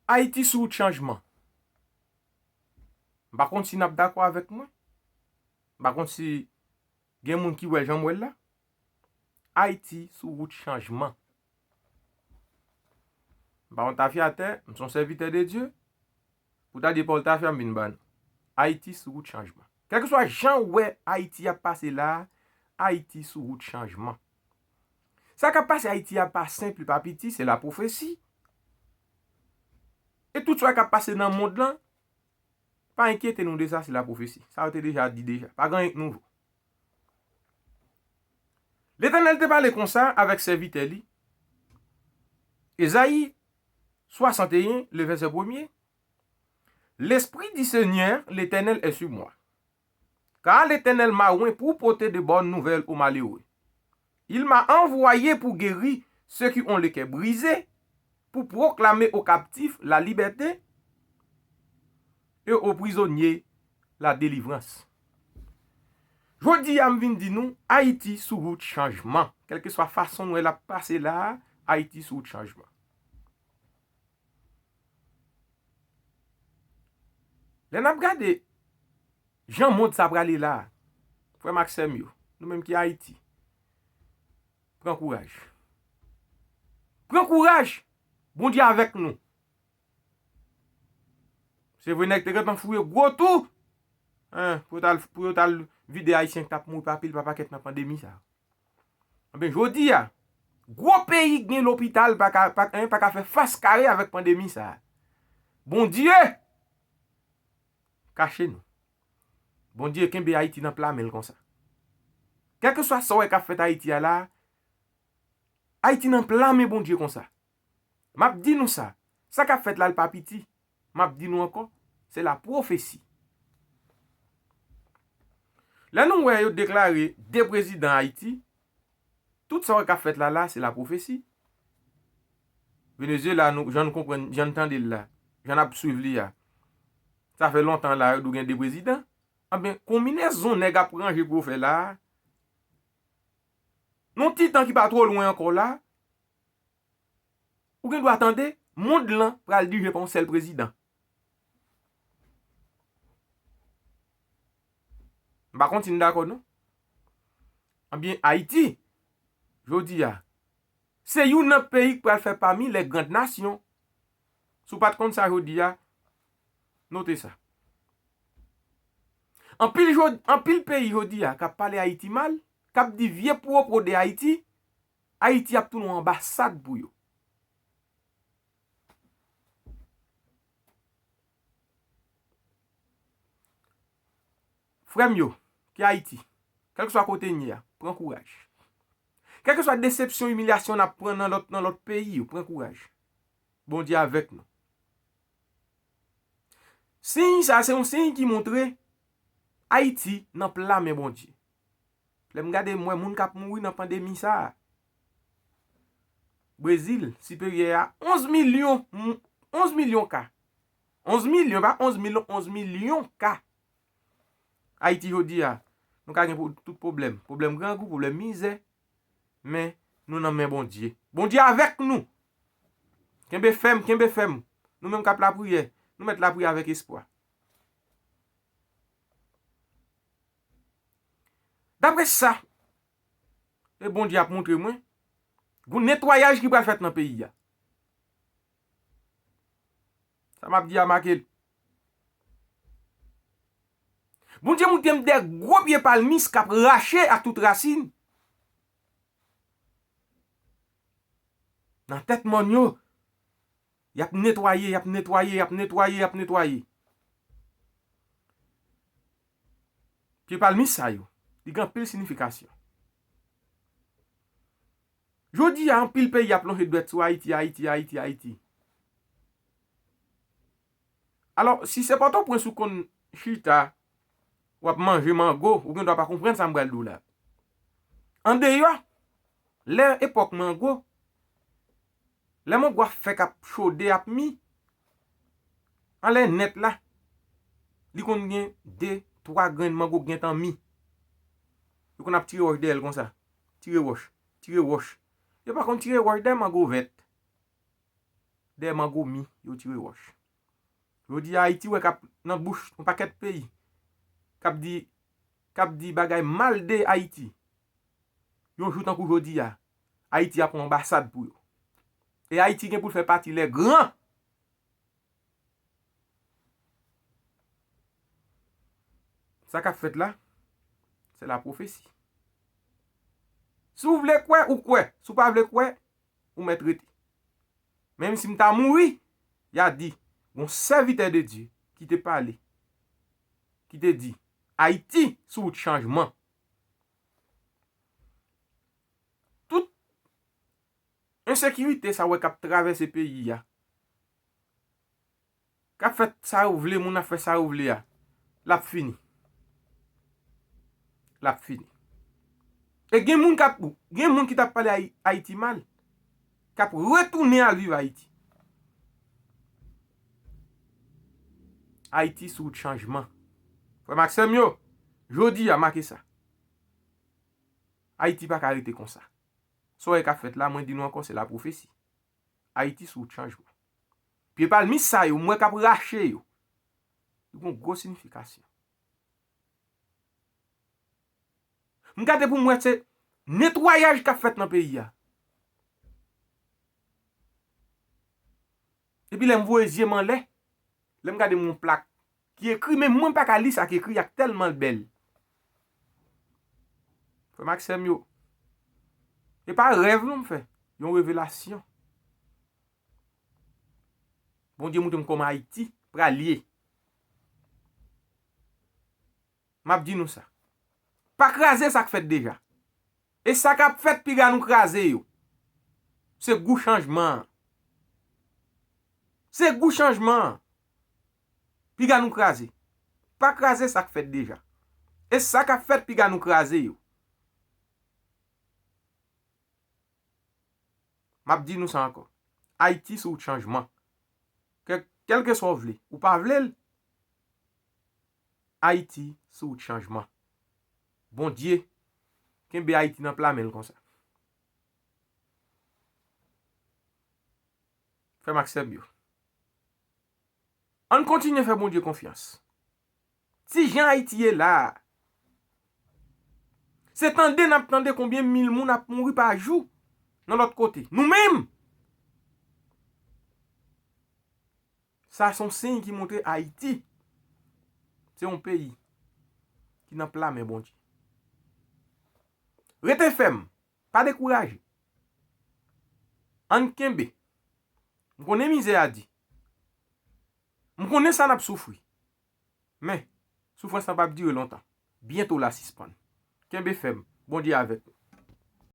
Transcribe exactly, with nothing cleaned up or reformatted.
Ayiti sou wout chanjman. M pa konn si n ap dakò avèk mwen. M pa konn si gen moun ki wè l jan m wè l la. Ayiti sou wout chanjman. M pa yon tafyatè, m se yon sèvitè de Dye. Pou ta di Pòl tafya, m vin ba nou. Ayiti sou wout chanjman. Kèlkeswa jan w wè Ayiti ap pase la, Ayiti sou wout chanjman. Sa k ap pase Ayiti a pa senp, li pa piti, se lapwofesi. E tout sa k ap pase nan mond lan, pa enkyete nou de sa, se lapwofesi. Sa yo te deja di deja. Pa gen anyen k nouvo. Letènèl te pale konsa avèk sèvitè li, Ezayi swasanteyen, le vèsè premye, L'Esprit du Seigneur, l'Éternel, est sur moi, car l'Éternel m'a oint pour porter de bonnes nouvelles aux malheureux. Il m'a envoyé pour guérir ceux qui ont le cœur brisé, pour proclamer aux captifs la liberté et aux prisonniers la délivrance. Jodi a, m vin di nou, Ayiti sou wout chanjman. Kèlkeswa fason nou wè l ap pase la a, Ayiti sou wout chanjman. Lè n ap gade jan mond sa prale la a, frè m ak sè m yo, nou menm ki Ayiti, pran kouraj. Pran kouraj! Bondye avèk nou. Se vre, nèg te gentan fouye gwo twou, en, pou yo t al, pou yo t al vide Ayisyen k t ap mouri pa pil, pa pakèt nan pandemi sa a. Anben, jodi a, gwo peyi k gen lopital pa ka, pa, en, pa ka fè fas kare avèk pandemi sa a. Bondye kache nou. Bondye kenbe Ayiti nan pla men l konsa. Kèlkeswa sa w wè k ap fèt Ayiti a la, Ayiti nan pla men Bondye konsa. M ap di nou sa, sa k ap fèt la, l pa piti. M ap di nou ankò, se lapwofesi. Lè nou wè yo deklare de prezidan Ayiti, tout sa w wè k ap fèt la la, se lapwofesi. Venezuela, nou, jan nou konprann, jan n tande l la, jan n ap swiv li a, sa fè lontan la, yo di w gen de prezidan. Anben, konminezon nèg ap ranje pou yo fè la a, nan ti tan ki pa twò lwen ankò la, ou gen dwa tande, mond lan pral dirije pa yon sèl prezidan. M pa konn si n dakò, non. Anbyen, Ayiti, jodi a, se youn nan peyi k pral fè pami les grandes nations. Si w pa t konn sa jodi a, note sa. Anpil, jod-, anpil peyi jodi a k ap pale Ayiti mal, k ap di vye pwopo de Ayiti, Ayiti ap tounen yon anbasad pou yo. Frè m yo, ki Ayiti, kèlkeswa kote n ye a, pran kouraj. Kèlkeswa desepsyon, imilyasyon n ap pran nan lòt, nan lòt peyi yo, pran kouraj. Bondye avèk nou. Siy sa a, se yon siy ki montre Ayiti nan pla men Bondye. Lè m gade, m wè moun k ap mouri nan pandemi sa a. Brezil, siperyè a onz milyon, m-, onz milyon ka. Onz milyon, pa onz milyon, onz milyon ka. Ayiti jodi a, nou ka gen pou-, tout pwoblèm. Pwoblèm grangou, pwoblèm mizè. Men, nou nan men Bondye. Bondye avèk nou. Kenbe fèm, kenbe fèm. Nou menm k ap lapriyè, nou mèt lapriyè avèk espwa. Daprè sa, e Bondye ap montre mwen, gon netwayaj ki pral fèt nan peyi a. Sa m ap di a make l. Bondye montre m de gwo pye palmis k ap rache ak tout rasin. Nan tèt mòn yo, y ap netwaye, y ap netwaye, y ap netwaye, y ap netwaye. Pye palmis sa yo, li gen anpil siyifikasyon. Jodi a, anpil peyi ap lonje dwèt sou Ayiti, Ayiti, Ayiti, Ayiti. Alò, si se Pòtoprens ou konn chita, w ap manje mango, ou gen dwa pa konprann sa m pral di w la. Andeyò, lè epòk mango, lè mango ap fèk ap chode, ap mi, anlè nèt la, li konn gen de, twa grenn mango k gentan mi. Yo konn ap tire wòch dèyè l konsa. Tire wòch, tire wòch. Yo pa konn tire wòch dèyè mango vèt. dèyè mangomi, yo tire wòch. Jodi a, Ayiti wè k ap nan bouch yon pakèt peyi k ap di, k ap di bagay mal de Ayiti. Yon jou tankou jodi a, Ayiti ap yon anbasad pou yo. E Ayiti gen pou l fè pati lè gran. Sa k ap fèt la, se la pwofesi. Si w vle kwè, ou kwè. Si w pa vle kwè, ou mèt rete. Menm si m ta mouri, y a di, gon sèvitè de Dye ki te pale, ki te di, Ayiti sou wout chanjman. Tout ensekirite sa w wè k ap travèse peyi a, k ap fè sa yo vle, moun ap fè sa yo vle a, l ap fini. L ap fini. E gen moun k ap, gen moun ki t ap pale Ayi-, Ayiti mal, k ap retounen al viv Ayiti. Ayiti sou wout chanjman. Frè m ak sè m yo, jodi a make sa. Ayiti pa ka rete konsa. Sa w wè k ap fèt la, mwen di nou ankò, se la pwofesi. Ayiti sou wout chanjman. Pye palmis sa yo, m wè k ap rache yo. Li gon gwo siyifikasyon. M gade pou m wè se netwayaj k ap fèt nan peyi a. Epi lè m voye zye m anlè, lè m gade m yon plak ki ekri, men mwen pa ka li sa k ekri a tèlman l bèl. Frè m ak sè m yo, e pa rèv non m fè, yon revelasyon. Bondye montre m kòman Ayiti pral ye. M ap di nou sa. Pa kraze sa k fèt deja. E sa k ap fèt piga nou kraze yo. Se gou chanjman an. Se gou chanjman an. Piga nou kraze. Pa kraze sa k fèt deja. E sa k ap fèt piga nou kraze yo. M ap di nou sa ankò. Ayiti sou wout chanjman. Kè-, kèlkeswa w vle, ou pa vle l, Ayiti sou wout chanjman. Bondye kenbe Ayiti nan pla men l konsa. Frè m ak sè m yo. Ann kontinye fè Bondye konfyans. Ti jan Ayiti ye la a, se tande n ap tande konbyen mil moun ap mouri pa jou nan lòt kote. Nou menm! Sa se yon siy ki montre Ayiti se yon peyi ki nan pla men Bondye. Rete fèm, pa dekouraje. Ann kenbe. M konnen mizè a di. M konnen sa n ap soufri. Men, soufrans lan p ap dire lontan. Byento l a sispann. Kenbe fèm. Bondye avèk nou.